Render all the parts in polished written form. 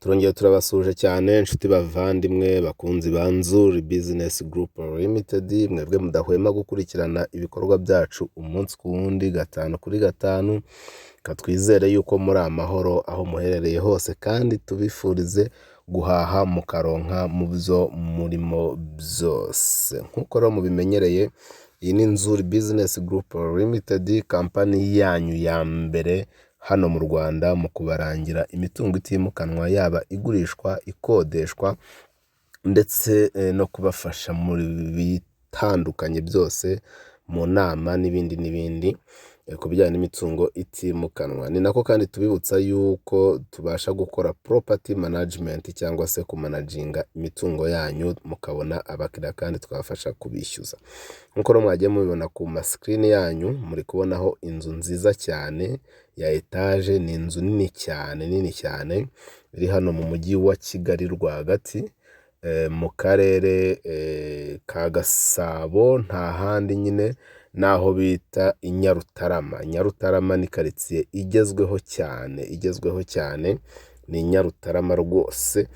Turongeye turabasuhuje cyane, inshuti, bavandimwe, bakunzi ba Nzuri Business Group Limited, mwebwe mudahwema gukurikirana ibikorwa byacu umunsi ku wundi, gatanu kuri gatanu. Reka twizere yuko muri amahoro aho muherereye hose, kandi tubifurize guhaha mukaronka mu byo murimo byose. Nk'uko rero mubimenyereye, iyi ni Nzuri Business Group Limited, kampani yanyu ya mbere hano mu Rwanda mu kubarangira imitungo itimukanwa, yaba igurishwa, ikodeshwa, ndetse no kubafasha mu bitandukanye byose, mu nama n'ibindi n'ibindi ku bijyanye n'imitungo itimukanwa. Ni nako kandi tubibutsa yuko tubasha gukora property management, cyangwa se kumanaginga imitungo yanyu, mukabona abakiriya kandi tukabafasha kubishyuza. Nk'uko rero mwagiye mubibona ku ma screen yanyu, muri kubonaho inzu nziza cyane ya etaje. Ni inzu nini cyane, nini cyane, iri hano mu mujyi wa Kigali rwagati, mu karere ka Gasabo, nta handi nyine n'aho bita i Nyarutarama. Nyarutarama ni karitsiye igezweho cyane, igezweho cyane, ni i Nyarutarama rwose.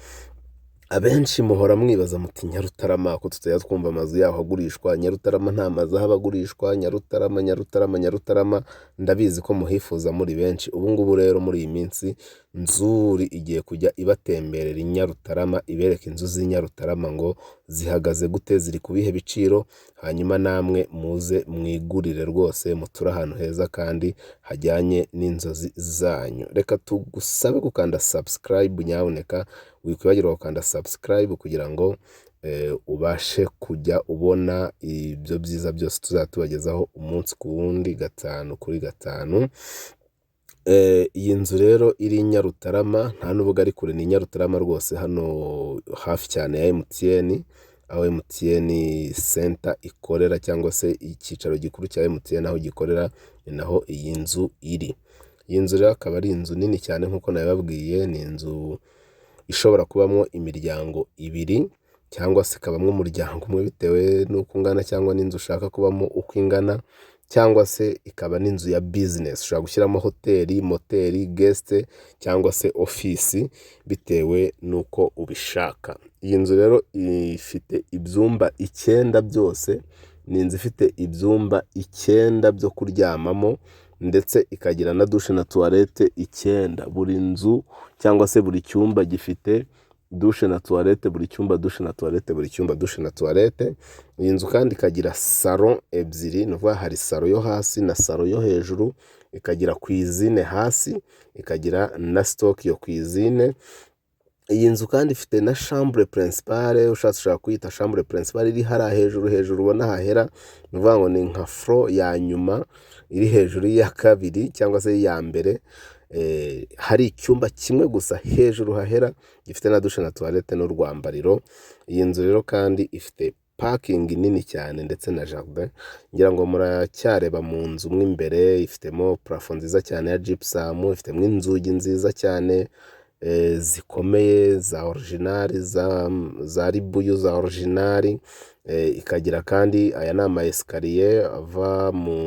Abenshi muhora mwibaza muti: "Nyarutarama ko tutajya twumva amazu yaho agurishwa? Nyarutarama nta mazu ahaba agurishwa? Nyarutarama, Nyarutarama, Nyarutarama." Ndabizi ko muhifuza muri benshi. Ubu ngubu rero, muri iyi minsi, Nzuri igiye kujya ibatemberera i Nyarutarama, ibereka inzu z'i Nyarutarama ngo zihagaze gute, ziri ku bihe biciro, hanyuma namwe muze mwigurire rwose, muture ahantu heza kandi hajyanye n'inzozi zanyu. Reka tugusabe gukanda subscribe. Nyabuneka wikwibagirwa gukanda subscribe kugira ngo ubashe kujya ubona ibyo byiza byose tuzajya tubagezaho umunsi ku wundi, gatanu kuri gatanu. Iyi nzu rero iri i Nyarutarama, nta nubwo ari kure, ni i Nyarutarama rwose, hano hafi cyane ya MTN, aho MTN center ikorera, cyangwa se icyicaro gikuru cya MTN aho gikorera, ni naho iyi nzu iri. Iyi nzu rero akaba ari inzu nini cyane nk'uko nabibabwiye. Ni inzu ishobora kubamo imiryango ibiri, cyangwa se ikabamo umuryango umwe, bitewe n'uko ungana cyangwa n'inzu ushaka kubamo uko ingana, cyangwa se ikaba n'inzu ya business. Ushobora gushyiramo hoteli, motel, guest cyangwa se ofisi, bitewe n'uko ubishaka. Iyi nzu rero ifite ibyumba icyenda byose. Ni inzu ifite ibyumba icyenda byo kuryamamo, ndetse ikagira na douche na toilette icyenda. Buri nzu cyangwa se buri cyumba gifite douche na toilette, buri cyumba douche na toilette, buri cyumba douche na toilette. Iyi nzu kandi ikagira salon ebyiri, ni ukuvuga hari salon yo hasi na salon yo hejuru, ikagira cuisine hasi, ikagira na stock yo cuisine. Iyi nzu kandi ifite na chambre principale, ushatse ushobora kuyita chambre principale, iri hariya hejuru, hejuru ubona hahera. Ni ukuvuga ngo ni nka floor ya nyuma iri hejuru y'iya kabiri cyangwa se iya mbere. Hari icyumba kimwe gusa hejuru hahera, gifite na douche na toilette n'urwambariro. Iyi nzu rero kandi ifite parking nini cyane ndetse na jardin. Ngira ngo muracyareba mu nzu mo imbere, ifitemo plafond nziza cyane ya gypsum, ifitemo inzugi nziza cyane zikomeye za original, za ribuyu za original. Ikagira kandi, aya ni ama escalier ava mu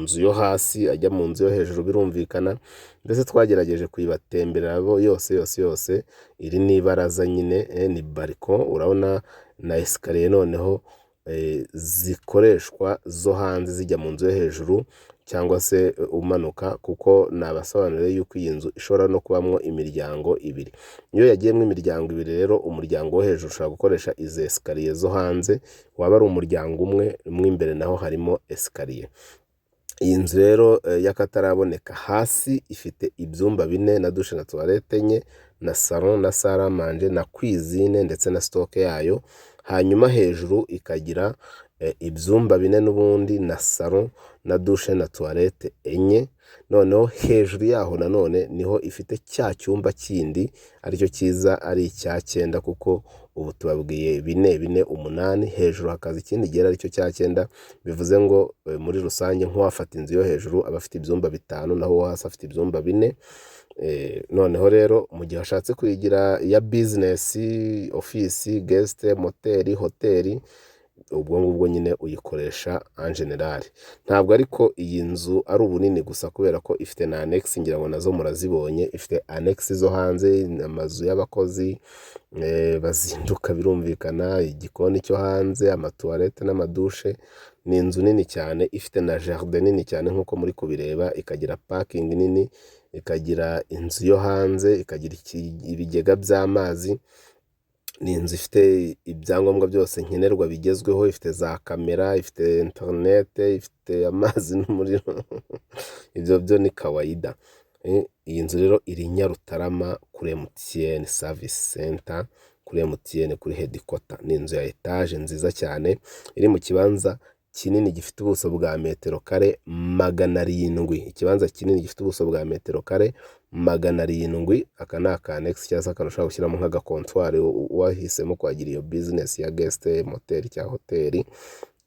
nzu yo hasi ajya mu nzu yo hejuru, birumvikana. Mbese twagerageje kuyibatemberera yose yose yose. Iri ni ibaraza nyine, ni balcon. Urabona na escalier noneho zikoreshwa zo hanze zijya mu nzu yo hejuru, cyangwa se umanuka, kuko nabasobanuriye yuko iyi nzu ishobora no kubamo imiryango ibiri. Iyo yagiyemo imiryango ibiri rero, umuryango wo hejuru ushobora gukoresha izi escalier zo hanze, waba ari umuryango umwe, mo imbere naho harimo escalier. Iyi nzu rero y'akataraboneka, hasi ifite ibyumba bine na douche na toilette enye na salon na salle à manger na cuisine ndetse na stock yayo. Hanyuma hejuru ikagira ibyumba bine n'ubundi, na salon na douche na toilette enye. Noneho hejuru yaho nanone niho ifite cya cyumba kindi, aricyo cyiza ari icya cyenda, kuko ubu tubabwiye bine, bine, umunani. Hejuru hakaza ikindi gihera, aricyo cya cyenda. Bivuze ngo muri rusange, nk'uwafata inzu yo hejuru aba afite ibyumba bitanu, naho uwo hasi afite ibyumba bine. Noneho rero, mu gihe ashatse kuyigira iya business, ofisi, guest, motel, hoteli. Ubwo ngubwo nyine uyikoresha en général. Ntabwo ariko iyi nzu ari ubunini gusa, kubera ko ifite na annexe, ngira ngo nazo murazibonye. Ifite annexe zo hanze, amazu y'abakozi bazinduka, birumvikana, igikoni cyo hanze, amatuwarete n'amadushe. Ni inzu nini cyane, ifite na jardin nini cyane nk'uko muri kubireba, ikagira parking nini, ikagira inzu yo hanze, ikagira ibigega by'amazi. Ni inzu ifite ibyangombwa byose nkenerwa bigezweho, ifite za kamera, ifite interinete, ifite amazi n'umuriro, ibyo byo ni kawaida. Iyi nzu rero iri Nyarutarama kuri MTN service center, kuri MTN kuri headquarter. Ni inzu ya etaje nziza cyane, iri mu kibanza kinini gifite ubuso bwa metero kare 700. Ikibanza kinini gifite ubuso bwa metero kare 700. Aka ni aka annexe cyangwa se akantu ushobora gushyiramo nk'agakontwari wahisemo kuhagira iyo business ya guest, motel cyangwa hoteli.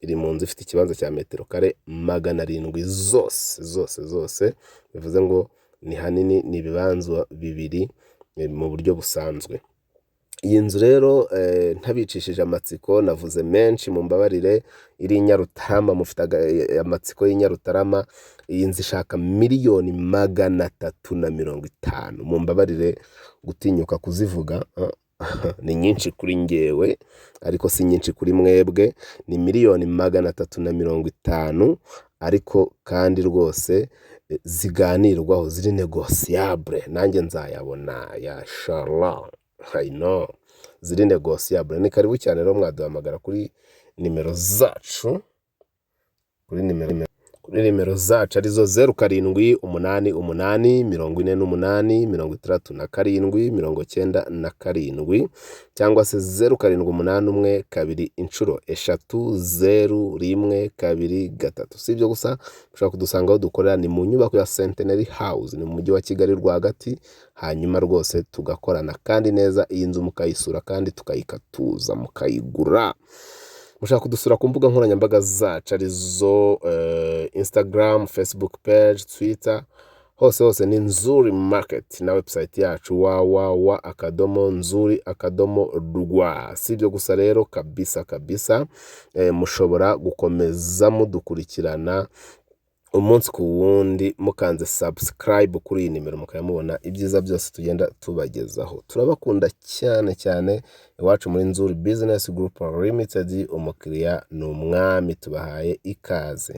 Iri mu nzu ifite ikibanza cya metero kare 700 zose zose zose, bivuze ngo ni hanini, ni ibibanza bibiri mu buryo busanzwe. Iyi nzu rero, ntabicishije amatsiko, navuze menshi mumbabarire, iri i Nyarutarama, mufite amatsiko y'i Nyarutarama. Iyi nzu ishaka miliyoni 350, mumbabarire gutinyuka kuzivuga, ni nyinshi kuri ngewe ariko si nyinshi kuri mwebwe. Ni miliyoni 350, ariko kandi rwose ziganirwaho, ziri négociable, nanjye nzayabona ya shala I know, ziri négociable. Ni karibu cyane rero, mwaduhamagara kuri nimero zacu, kuri nimero zacu arizo 0788 48 67 97, cyangwa se 0781 00 01 23. Si ibyo gusa, ushobora kudusanga aho dukorera, ni mu nyubako ya Centenary House, ni mu mujyi wa Kigali rwagati, hanyuma rwose tugakorana kandi neza, iyi nzu mukayisura kandi tukayikatuza mukayigura. Mushaka kudusura ku mbuga nkoranyambaga zacu arizo Instagram, Facebook page, Twitter, hose hose ni Nzuri Market, na website yacu www.nzuri.rwa. Si ibyo gusa rero, kabisa kabisa, mushobora gukomeza mudukurikirana umunsi ku wundi mukanze subscribe kuri iyi nimero, mukaba mubona ibyiza byose tugenda tubagezaho. Turabakunda cyane cyane. Iwacu muri Nzuri Business Group Limited, umukiriya ni umwami, tubahaye ikaze.